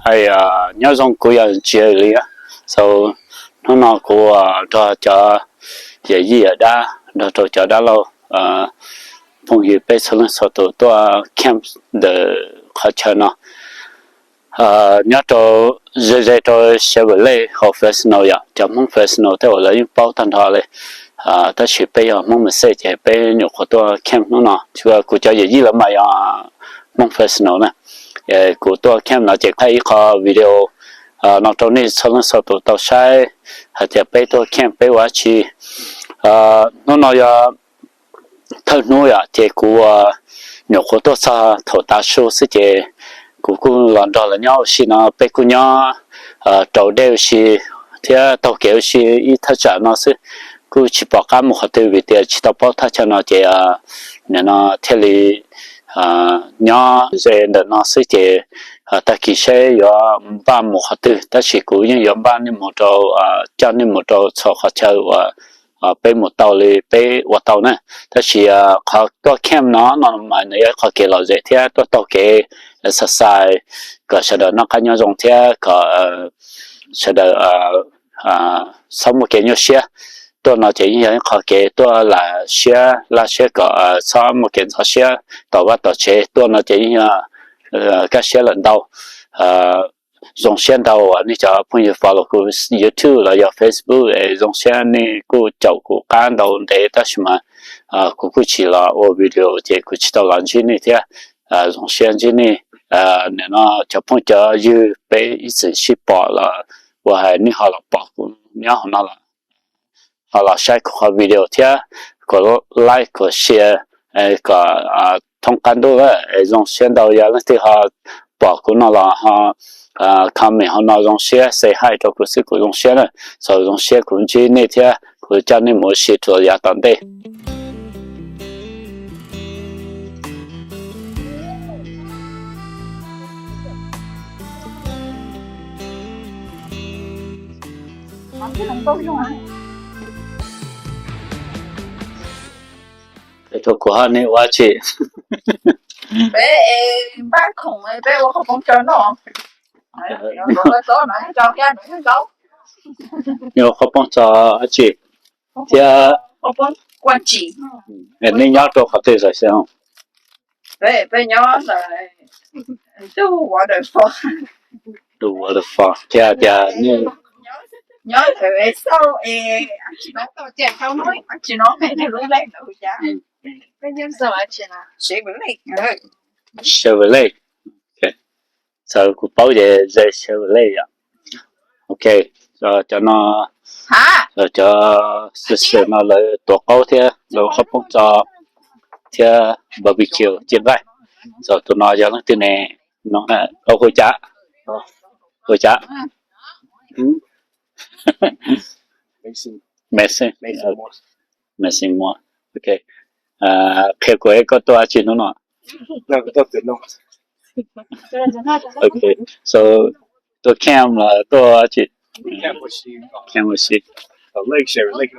Nyob zoo, kuv yog Ntsia li. So hnub no kuv nrog cov yawm yij yawm dab, nrog rau cov dab laug, phooj ywg peb txhua leej txhua tus tuaj camp ntawm qhov chaw no. Nyob rau ze ze rau Chevrolet hauv Fresno yom, cov Hmoob Fresno tej uas lawv yeej paub tag nrho li. Tab sis peb yog Hmoob Merced ces peb nyuam qhuav tuaj camp hnub no. Tsuas kuv cov yawm yij lawv mas yog Hmoob Fresno na. Kuv tuaj camp no ces qhib ib qho video no rau nej txhua leej txhua tus tau saib hais tias peb tuaj camp peb ua dab tsi. Hnub no yog thawj hnub yom, ces kuv nyuam qhuav tuaj txog thaum tav su xwb ces kuv kuj los nrog lawv nyob ua si no, peb kuj nyob raus dej ua si thiab taug kev ua si ib thaj tsam no xwb. Kuj tsis pom qab mus qhov twg vim tias tsis tau paub thaj chaw no ces nim no thiaj li nyob ze ntawm no xwb ces tag kis seb yuav npaj mus qhov twg, tab sis kuv yeej yuav npaj nej mus rau, coj nej mus rau txhua qhov chaw uas peb mus tau li peb ua tau na. Tab sis qhov tuaj camp no no mas nws yog ib qho kev lom zem thiab tuaj taug kev exercise kom sawv daws noj qab nyob zoo thiab kom sawv daws txhob muaj kev nyuaj siab. Tuaj no ces yeej yog ib qho kev tuaj lam siab laj siab kom txhob muaj kev ntxhov siab tom vaj tom tsev. Tuaj no ces yeej yog kaj siab lawm ntau. Zoo siab ntau uas nej cov phooj ywg follow kuv YouTube los yog Facebook es zoo siab nej kuj caum kuv qab ntau ntev tab sis mas kuv kuj tsis los ua video ces kuv tsis tau los ntsib nej thiab. Zoo siab ntsib nej. Nim no cov phooj cov ywg peb ib txwm sib pom los ua hais nej ho los pom kuv nyob hauv no los ho los saib kuv qhov video thiab kom like kom share kom thoob qab ntuj es zoo siab ntau. Yog leej twg ho pom kuv no los ho comment hauv no zoo siab say hi rau kuv xwb kuv zoo siab na. Txaus zoo siab kuv ntsib nej thiab kuv coj nej mus ua si rau yav tom ntej. Peb tuaj kuv hab nej ua dab tsi? Peb npaj khoom peb ua qhov poob tso noj. Nej ua qhov poob tso dab tsi? Thiab nej nyob rau qhov twg lawm xwb? Tus waterfall thiab tias nej Chevrolet. Txawm kuv paub ces ze Chevrolet yom. Ok, cov no, cov xwm xwm no lawv tuav qaub thiab lawv qhov poob tso thiab barbecue ci nqaij. Txawm tus no yog leej twg ne? No, hu cas? Hu cas? Mason. Mason Moore. Ok. Qhia kuv es koj tuaj dab tsi hnub no? Ok. So tuaj camp los tuaj dab tsi? Camp ua si. Chevrolet.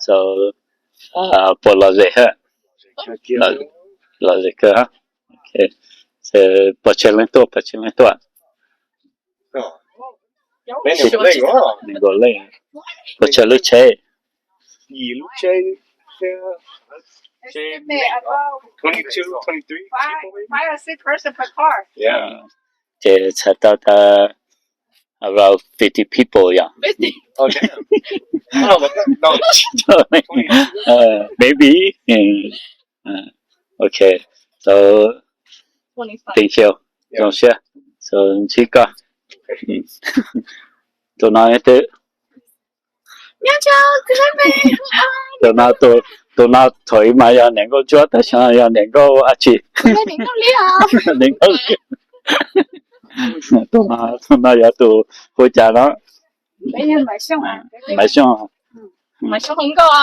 So puas lom zem hab? Lom zem kawg. Ok. Pes tsawg leej tuaj, pes tsawg leej tuaj? Nees nkaum leej. Pes tsawg lub tsheb? Ces txhais tau tas around fifty people yom. Maybe. Ok. So thank you. Zoo siab. So ntsib koj. Tus no twb, tus no, tus no thaum ub mas yog niam nkauj ntsuab, tab sis yog niam nkauj dab tsi? Niam nkauj liab. Tus no yog tus hu cas no? Maiv Xyooj. Maiv Xyooj hu nkauj.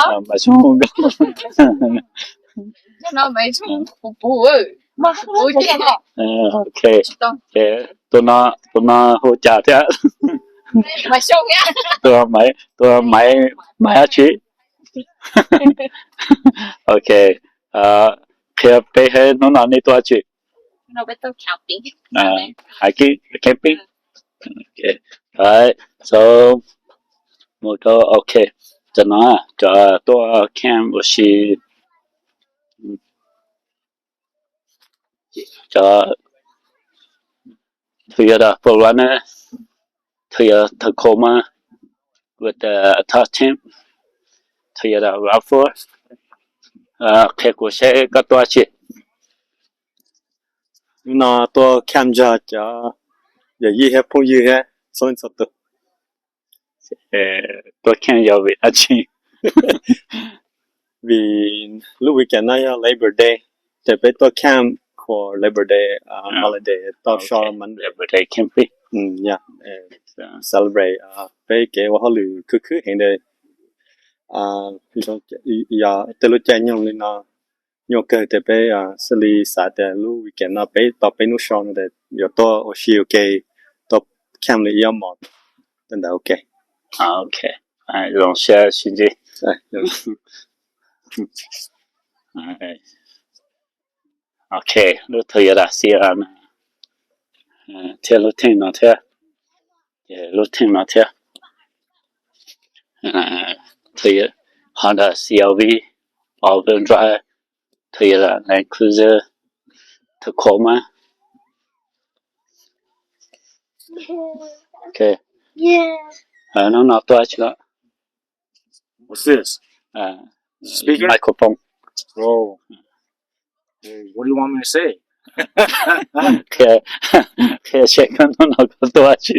Ok. Tus no, tus no hu cas thiab? Tus no Maiv, Maiv dab tsi? Ok. Qhia peb seb hnub no nej tuaj dab tsi? Hiking, camping. So mus rau, ok, tam no rov tuaj camp ua si. Rov, tus yog the forerunner, tus yog the Tacoma with the top ten, tus yog the Rav Four. Qhia kuv seb koj tuaj tsi. Hnub no tuaj camp nrog cov yawm yij thiab phooj ywg thiab txhua leej txhua tus. Tuaj camp yog vim dab tsi? Vim lub weekend no yog Labor Day, ces peb tuaj camp for Labor Day holiday, tau so Monday. Labor Day camping. Celebrate peb kev ua hauj lwm khwv khwb heev ntawd. Yog tej lub caij nyoog li no nyuaj kawg, ces peb xws li xav tias lub weekend no peb tau peb hnub so no ces yuav tuaj ua si ua ke, tuaj camp li ib ob hmos tej ntawd. Ok, zoo siab sib ntsib. Ok, lub thawj yawg Ras Xias no thiab lub theej no thiab, ces lub theej no thiab. Honda C R V, all wheel drive, Toyota Land Cruiser, Tacoma. Ok, hnub no tuaj tsi? What's this? Speaker? Microphone. Bro. Hey, what do you want me to say? Qhia seb koj hnub no koj tuaj tsi,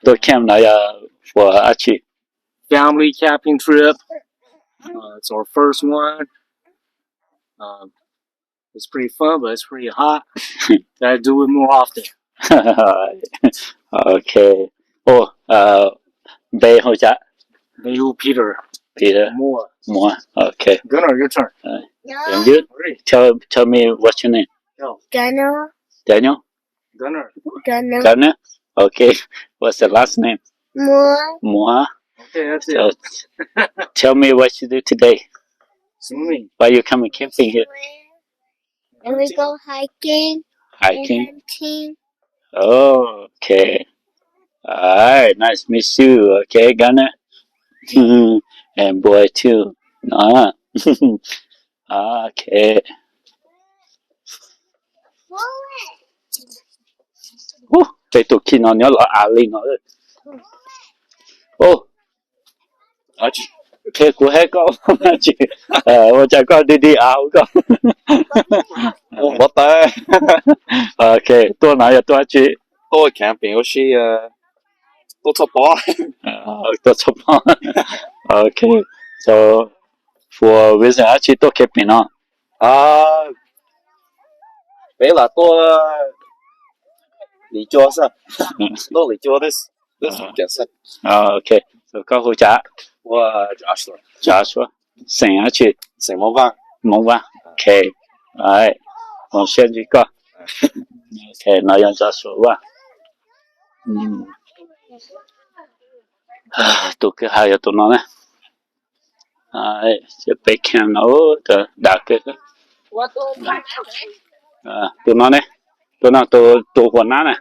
tuaj camp no yog ua dab tsi? Family camping trip. Uh, it's our first one. Um, it's pretty fun, but it's pretty hot. Gotta do it more often. Ok. Ua, npe hu cas? Npe hu Peter. Peter. Moore. Moore. Ok. Gunnar, your turn. Tell, tell me what's your name. Gunnar. Daniel? Gunnar. Gunnar. Gunnar? Okay. What's the last name? Moa. Moa. Okay, that's it. So, tell me what you do today. Swimming. Why you coming camping here? Swim. And we go hiking. Hiking. And hunting. Oh, okay. All right, nice meet you. Okay, Gunnar. And boy too. No. Ok. Ub, peb tus khi no nyob los av li no. Ub, qhia kuv hais koj, ua cas koj di di av ua koj. Ua tawv. Ok, tuaj no yog tuaj dab tsi? Tuaj camping ua si, tuaj txhoj pob. Tuaj txhoj pob. Ok, so for reason dab tsi tuaj camping no? Peb lam tuaj li cua xwb, tuaj li cua xwb. Ok, so koj hu cas? Joshua. Xeem dab tsi? Xeem Hmoob Vaj. Hmoob Vaj. Ok, zoo siab ntsib koj. Ok, no yog Joshua Vaj. Tus kwv ha yog tus no na. Peb camp no dav kawg. Tus no ne, tus no tus huas nab na.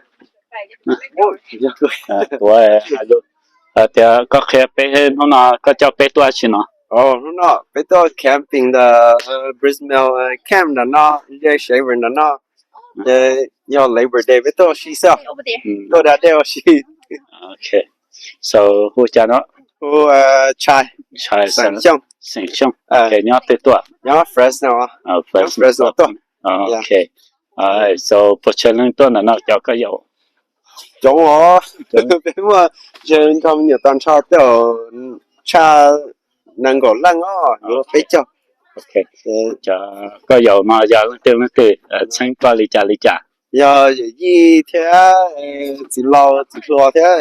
Tias koj qhia peb hnub no koj coj peb tuaj dab tsi no? Hnub no peb tuaj camping ntawm Brisbane camp ntawm no, Jay Shaver ntawm no. Ces yog Labor Day peb tuaj ua si xwb, tuaj da dej ua si. So hu cas no? Hu Tshais. Tshais, Xeem Xyooj. Xeem Xyooj. Ok, nyob twg tuaj? Nyob Fresno. Fresno tuaj. Ok. So puas tsawg leej tuaj ntawm no cov koj yaum? Coob os. Peb muaj ze nrog me nyuam tau nrho tej tshaj nees nkaum leej os, yuav peb caug. Cov koj yaum no yog leej twg leej twg, txheeb koj li cas li cas? Yog yawm yij thiab txiv laus txiv hluas thiab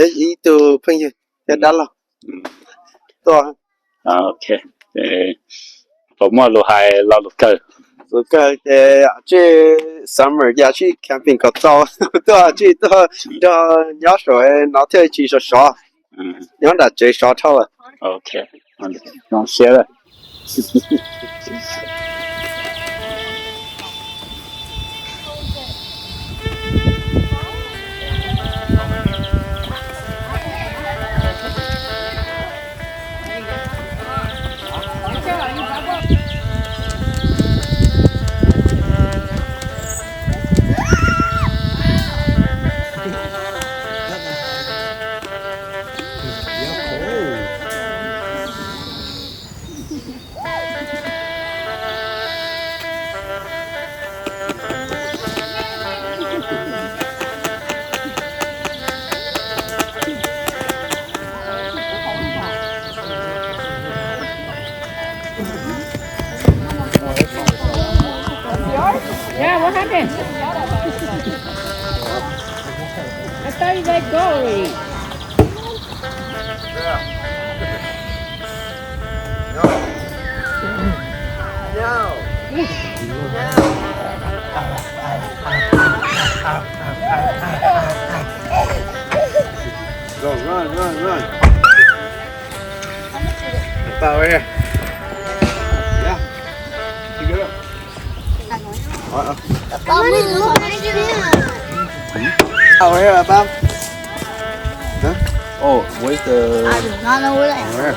ib tug phooj ywg thiab dab laug tuaj. Ok, puas muaj lus hais lo lus kawg? Lus kawg ces tsij summer ces tsij camping kom txaus, tuaj tsij tuaj nrog nyob saum no thiaj tsis sov sov, nyob nram tsev sov dhau lawm. Ok, zoo siab lawm. Yeah, what happened? I thought you let go already. Go, run, run, run. Papa, right here. Yeah. Pick it up. Uh-uh. Papa, look, look right here. Over here, Papa. Huh? Oh, where's the... I do not know where that is. Over here.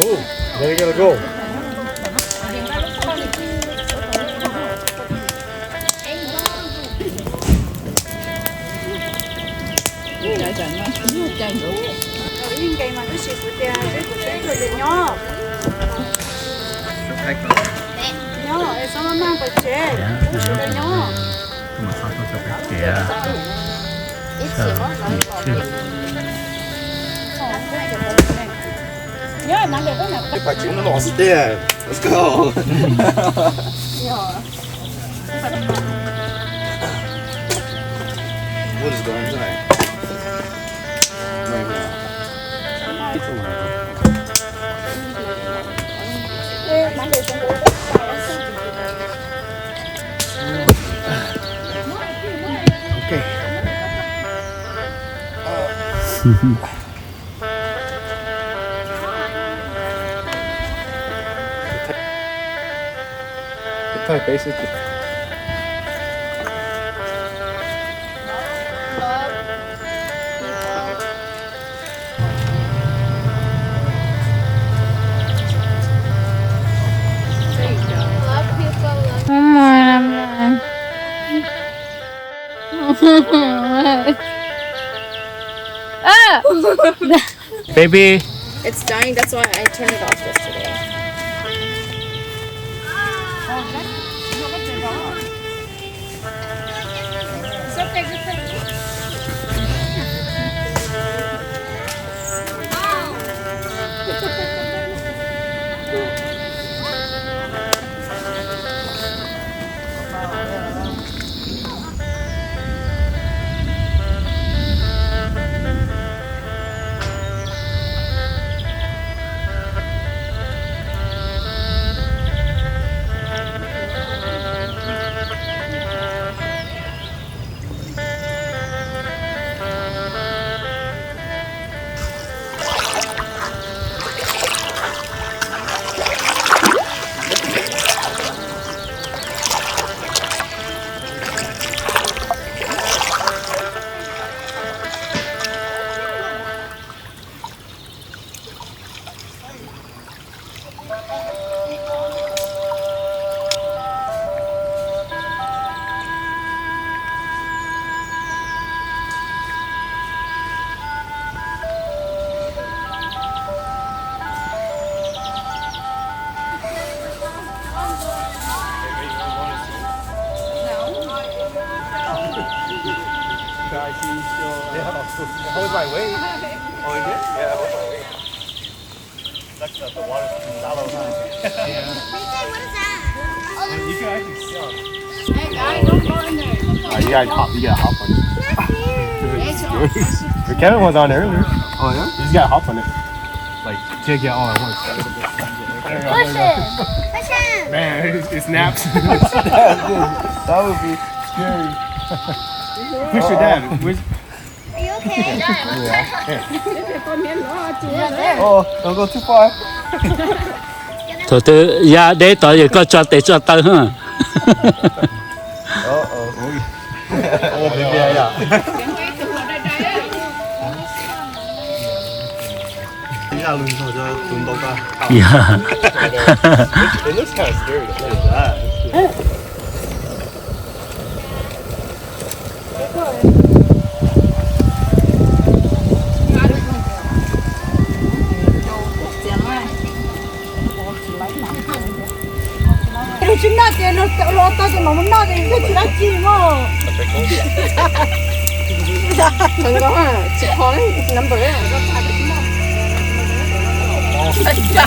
Oh, there you gotta go. Ib nkees mas tab sis kuv tias seb kuv tseeb thaum twg nyob. Nyob es txhob maj maj pais tsev, kuv sawv daws nyob. Let's go. What is going on tonight? Right now. Okay. Baby. It's dying, that's why I turned it off yesterday. Guys, he's still, yeah, hold my weight. Oh, he did? Yeah, hold my weight. That's the, the water's too shallow, huh? Yeah. You can actually sit on it. Hey, guys, don't go in there. Uh, you gotta hop, you gotta hop on it. It's hot. Kevin was on earlier. Oh, yeah? You just gotta hop on it. Like, can't get all at once. There you go, there you go. Push it. Push him. Man, it, it snaps. That would be scary. Push your dad. Push. Are you okay? Yeah. Oh, don't go too far. Thaum twg ya deb tod yog koj tso tes tso taw ha. Uh-oh. Ua, ua, ua. Ib zaj lug nrog cov tus ntaus koj. Yeah. It looks kinda scary to play with that. Tsis noj ces los tau ces mam mus noj ces twb tsis dab tsi mog. Tsis pom number.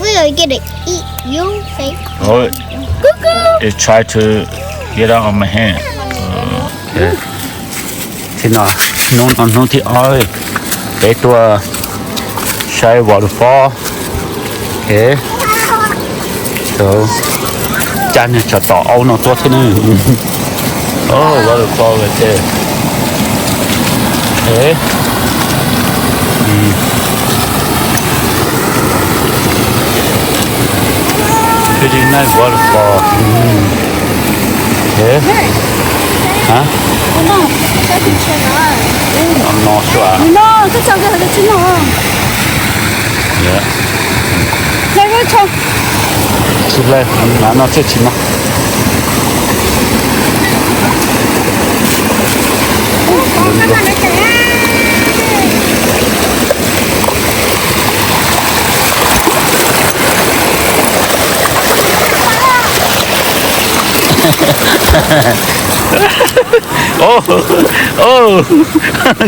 We're gonna get to eat your face. Oh, it tried to get out of my hand. Okay. Tib no, hnub no hnub thib ob peb tuaj saib waterfall. Okay. Cab niag tsov tom aub no tuaj thiab ne. Oh, waterfall right there. Okay. Pretty nice waterfall. Okay. Hả? No, no, sure. Yeah. Tsis lej, no tsis tsis no. Oh, oh,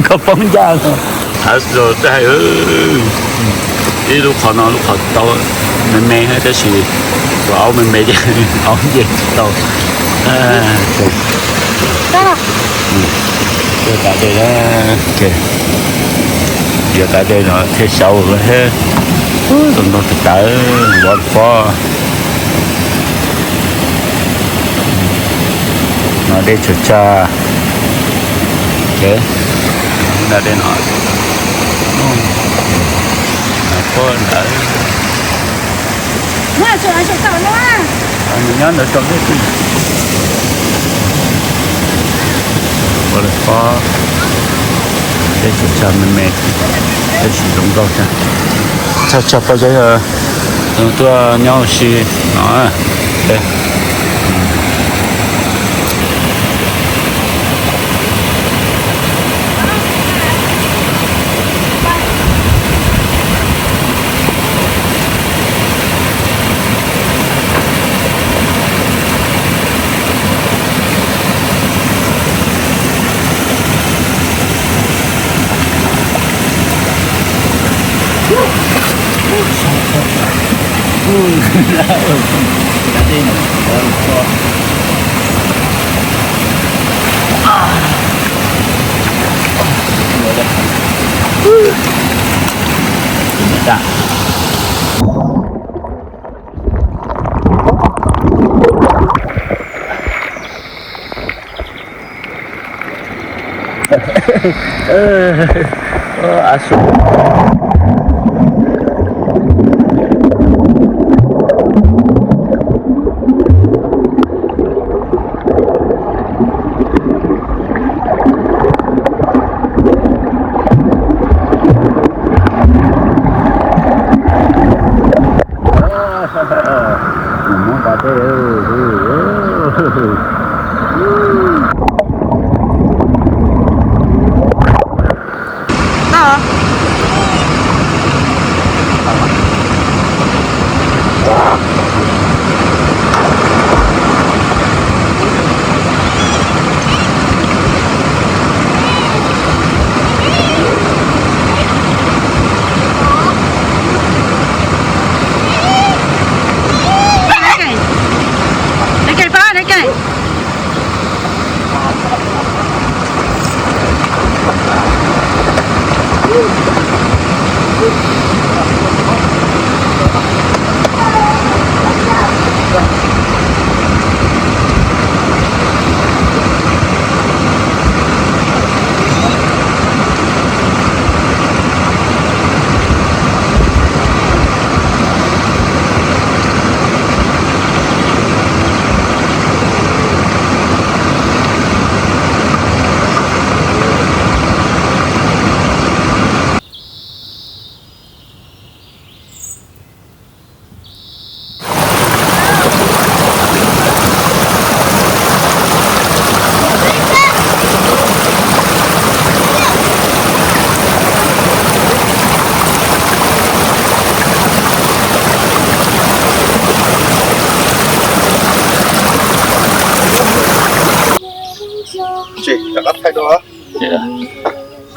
koj poob ncaj no. Thav zog tag, ib lub qhov no lub qhov tau me me tab sis tus aub me me ces aub nce tsis tau. Yuav tas dej na, yuav tas dej no thiaj xyaum thiab. Tus ntoo tawv tawv, waterfall. No dej tsawg tsawg. Dej no, no puag ntawd. Nws nyob ntawd tsaus ntuj. Ua lawm pob, dej tsawg tsawg me me, tab sis zoo nkauj thiab. Txog txog pob zeb tuaj nyob ua si no. Mus muab tas dej.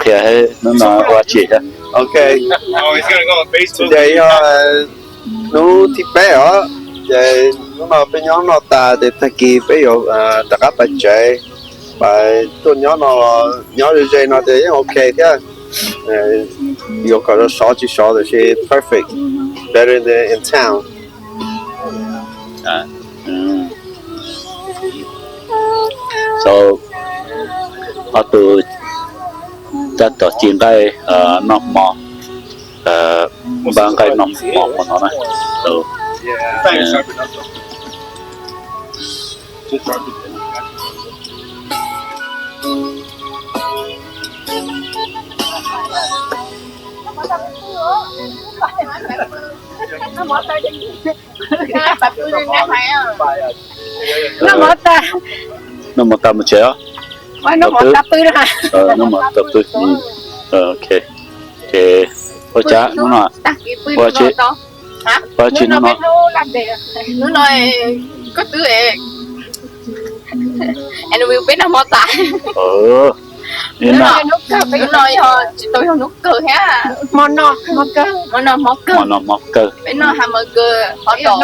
Qhia hnub no ua tsi thiab. Ok, ces yog hnub thib peb os, ces hnub no peb nyob no tas ces tag kis peb yuav rov qab pais tsev, pais tuaj nyob no, nyob ze ze no ces yeej ok thiab. Yuav kom sov tsis sov tiam sis perfect, better than in town. Ob tug tab tom ci nqaij noj hmo, npaj nqaij noj hmo hmo no na. Noj hmo tas mus tsev os. Noj hmo tas pw. Ok, ces ua cas hnub no, ua tsi, ua tsi hnub no, hnub no koj twb peb noj hmo tas. Hnub no yog tsis tau yog hnub kawg thiab. Hmo no, hmo kawg, hmo no hmo kawg, peb noj hamburger hov dos,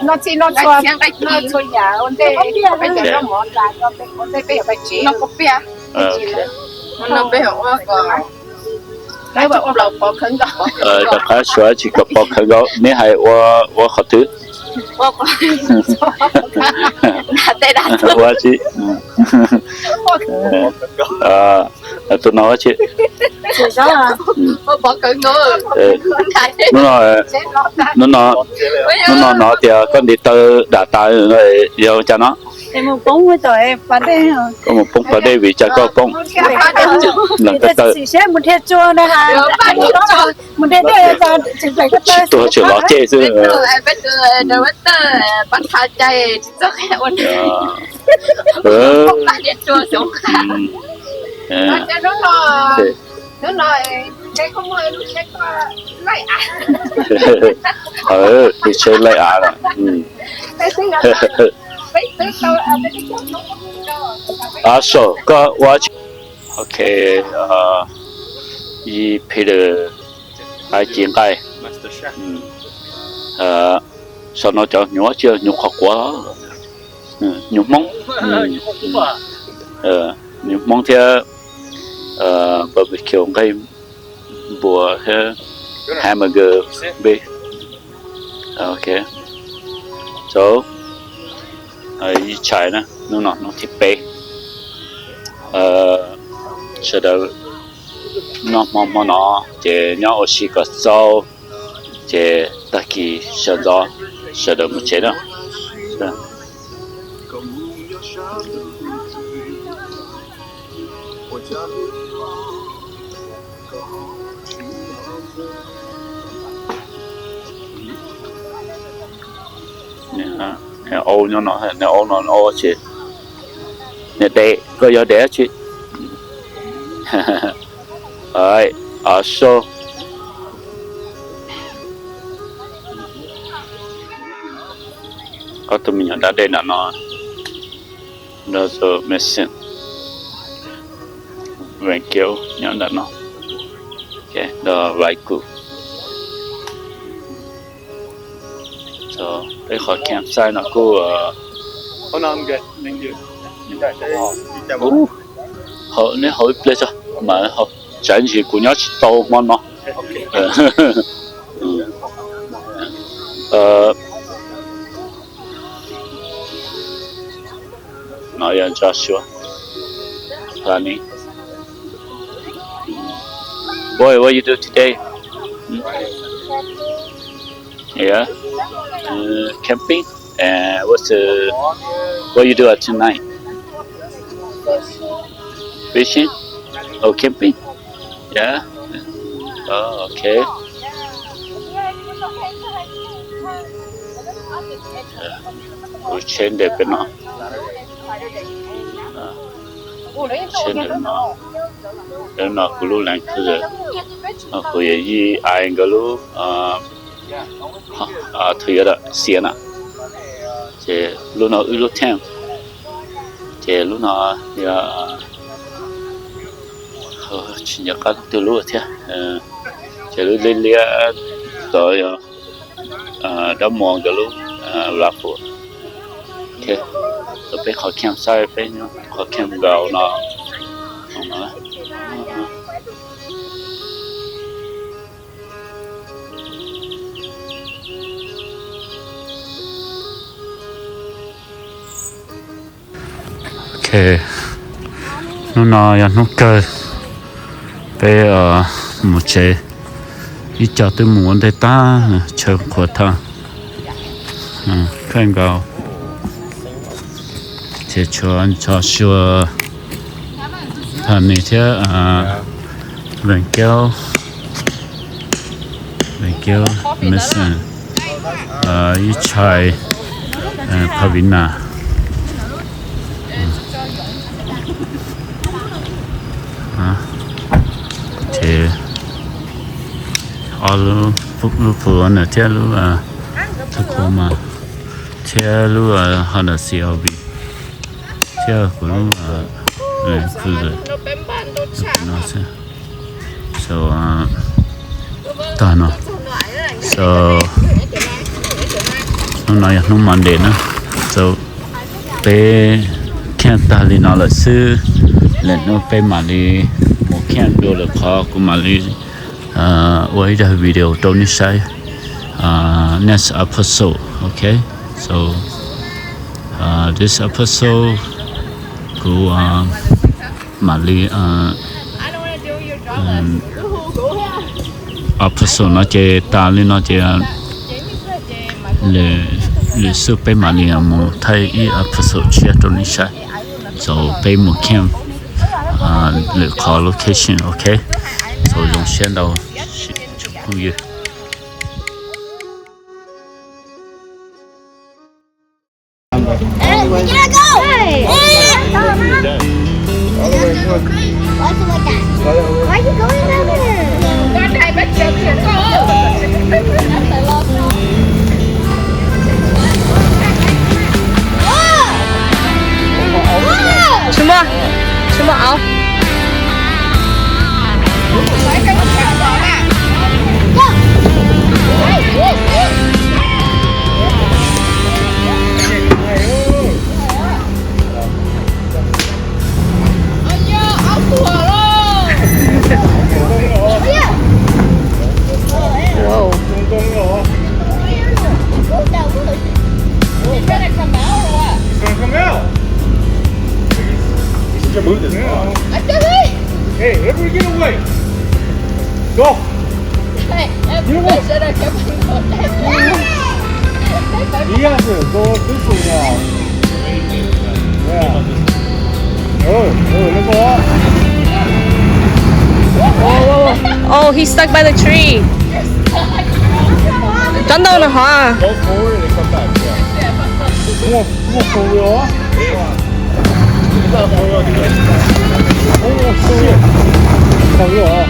noj txhij noj txhua, noj txhua yam ua ntej, peb cov noj mov tas, ua ntej peb yuav pais tsev, noj kua piaj. Hmo no peb ua kom, rov qab suav tsis kom pom khawv nkaus, neb hais ua qhov twg? Ua tsi? Tus no ua tsi? Hnub no, hnub no hnov tias koj ntiv taw dam tas, yog cas no? Koj mus poob pas dej, vim cas koj poob? Lees koj taw. Tsis tuag, tseem los ceg xwb. Tus tsheb laij av lawm. Aso, koj ua tsi? Ok, Yi Peter, hais ci nqaij. Saum no cov hnyuv tsis yog hnyuv qhov quav, hnyuv Hmoob, hnyuv Hmoob thiab barbecue nqaij npua thiab hamburger peb. Ok, so ib tshais na, hnub no hnub thib peb, sawv daws noj hmo hmo no ces nyob ua si kom txaus, ces tag kis sawv ntxov sawv daws mus tsev na. Niam au nyob no, niam au no, niam au tsi? Niam dev, koj yog dev tsi? Aso, ob tug me nyuam da dej nram no, nrog tus mexin, Venkio nyob nram no, nrog Vaiku. Peb qhov campsite no kuj, neb haus ib pliag tso, mas tsam ntsis kuv nyob tsis tau hmo no. No yog Joshua. Planning. Boy, what you do today? Hmm? Yeah. Uh, camping. And what's the, what you do at tonight? Fishing? Oh, camping? Yeah. Oh, okay. Kuv tsheb nres peb no. Tsheb nres no, peb no kuv lub Land Cruiser. Kuv yawm yij ai nkawd lub Toyota Sienna. Ces lub no wb lub tent. Ces lub no yog tsis nco qab twg lub thiab, ces lub liab liab tod yog dab muag nkawd lub lav fum. Peb qhov camp saib peb qhov camp ground no. Ok, hnub no yog hnub kawg, peb mus tsev, ib co twb mus ua ntej tag, chaw qhuav tag, kawg nkaus. Ces tshuav Joshua, Tony thiab Venkeo, Venkeo, Mason, ib tshais, Pavina. Ces ob lub, lub Fortuner thiab lub Tacoma thiab lub Honda C R V thiab kuv lub Land Cruiser no xwb. So, tag no, so, hnub no yog hnub Monday na. So, peb camp tag li no lawm xwb, lwm hnub peb mam li mus camp dua lwm qhov, kuv mam li ua ib zaj video rau nej saib next episode, ok? So, this episode kuv mam li episode no ces tas li no ces lwm xub peb mam li mus thaij ib episode tshiab rau nej saib. So peb mus camp lwm qhov location, ok? So zoo siab ntau tsoom phooj ywg. Tsis muaj, tsis muaj auv. Whoa. He's gonna come out or what? He's gonna come out. You should move this car. Hey, everybody get away. Go. Hey, everybody should have kept on going. You guys are going this way now. Yeah. Oh, oh, look at that. Oh, whoa, whoa, whoa. Oh, he's stuck by the tree. Cov ntoo no hov. Go forward and come back. Yeah. Come on, come on, for real, huh? Oh, shit. For real, huh?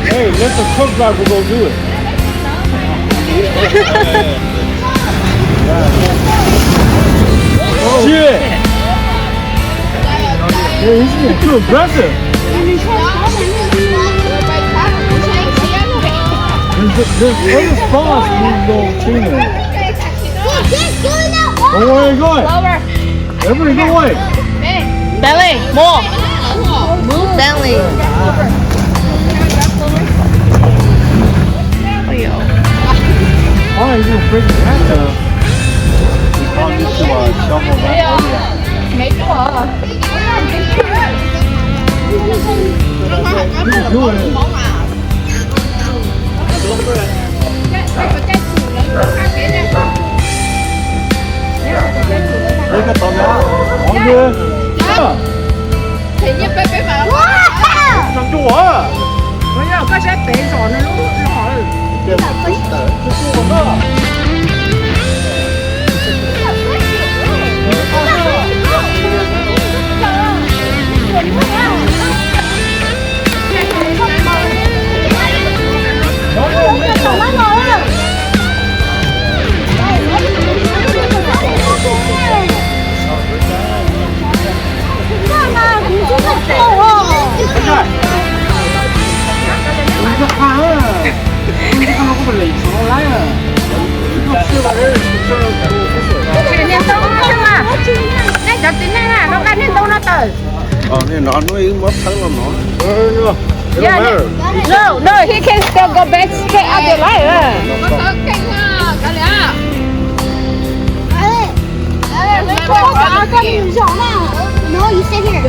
Hey, let the truck driver go do it. Shit. Hey, he's getting too aggressive. There's, there's other spots we can go to. Don't worry, go ahead. Everybody go away. Belly, more. Move belly. Oh, you're gonna break the cat up. He's probably just, uh, shuffle back. Oh, yeah. He's doing it. Break up on that. All good. Yeah. Nqa niag ntoo no tawm. Niag no hnub ib muab thawb los no. Yeah, no, no, he can still go back, stay out the light. No, you sit here.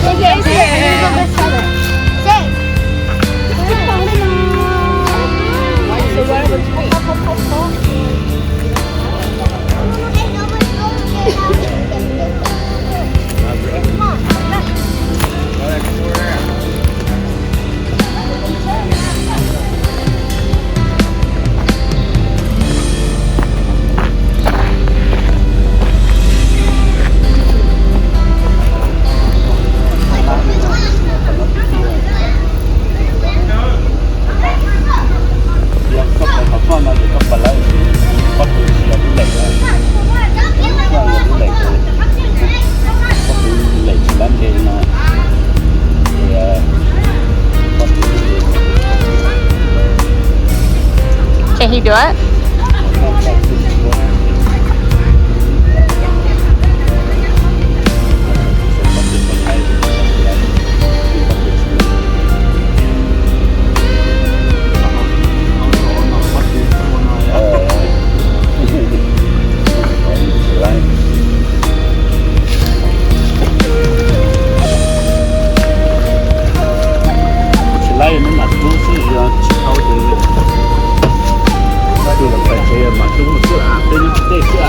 Sit here. Sit here. Sit. Can he do it? Tsis laib, neb mam tub xwb, yog tsis tau ces tus los pais tsev mam tub xwb, peb nyob tej xwb.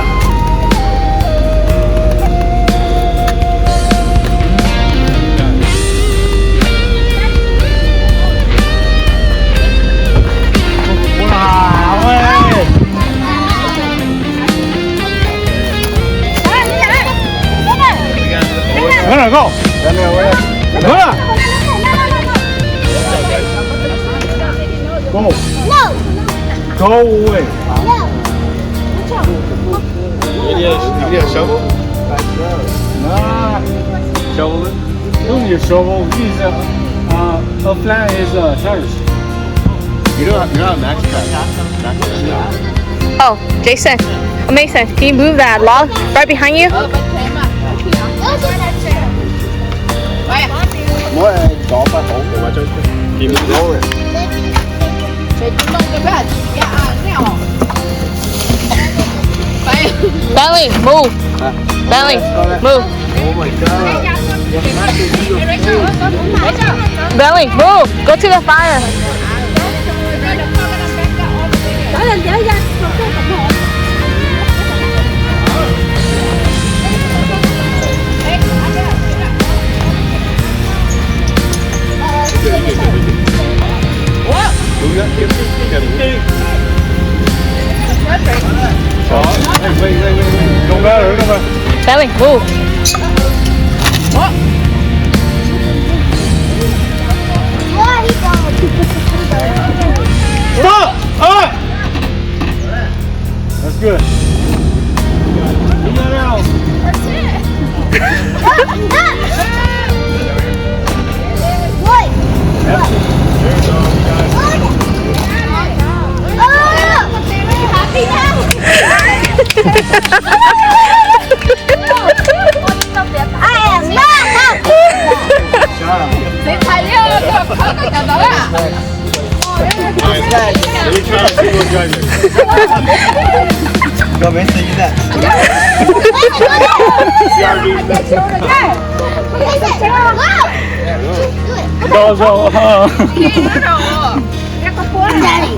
Go. Go. Go away. You need a, you need a shovel? Nah. Shovel? You don't need a shovel. Use a, uh, a flat is, uh, tires. You don't have, you don't have Max pack. Max pack. Oh, Jason. Oh, Mason, can you move that log right behind you? Muab cov paj hauv. Can you move it? Bentley, move. Bentley, move. Bentley, move. Go to the fire. Bentley, move. Stop! All right. That's good. Leave that out. That's it. What? What? Oh! Happy now? I am not happy. Good job. Nice. Let me try and see what drives it. Go, man, say that. Go, go, uh. Daddy.